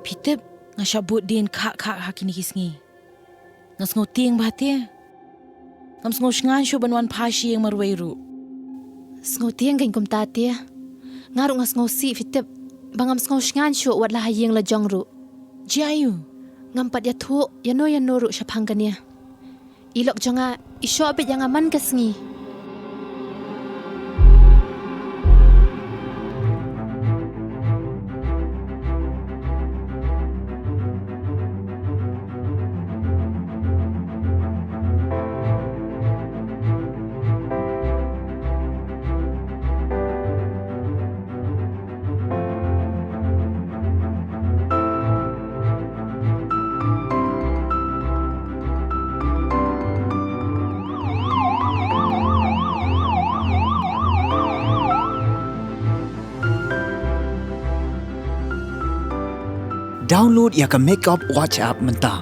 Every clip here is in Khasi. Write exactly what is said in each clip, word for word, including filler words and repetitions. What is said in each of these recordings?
Phi tip, nga shah bud dien khah khah ha kine ki sngi. Nga sngew tieng bha te. Ngam sngew shngain shuh ban wan phai sha ïing marwei ruh. Sngew tieng kein kumta te. Nga ruh nga sngew sih phi tip. Ba ngam sngew shngain shuh wat la ha ïing la jong ruh. Jia aiu? Ngam pat ïathuh ïano ïano ruh shaphang kane. I lok jong nga i shoh beit ïa nga man ka sngi. Download ïa ka Makeup Watch app mynta.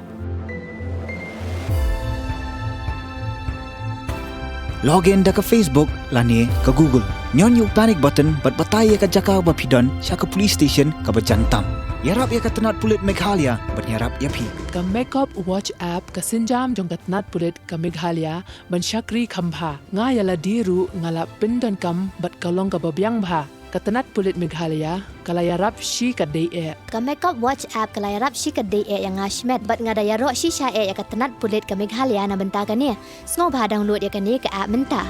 Login da ka Facebook lane ka Google. Ñion ïa u panic button bad batai ïa ka jaka ba phi don sha ka police station kaba jan tam. Ïarap ïa ka tnat pulit Meghalaya ban ïarap ïa phi. Ka Makeup Watch app, ka sienjam jong ka tnat pulit ka Meghalaya ban shakri kham bha. Nga ïa lade ruh nga la pyndonkam bad ka long kaba biang bha. Ka tnat pulit Meghalaya ka la ïarap shikatdei eh. Ka Makeup Watch app ka la ïarap shikatdei eh ïa nga shimet bad nga da ïaroh shisha eh ïa ka tnat pulit ka Meghalaya na bynta kane. Sngewbha download ïa kane ka app mynta.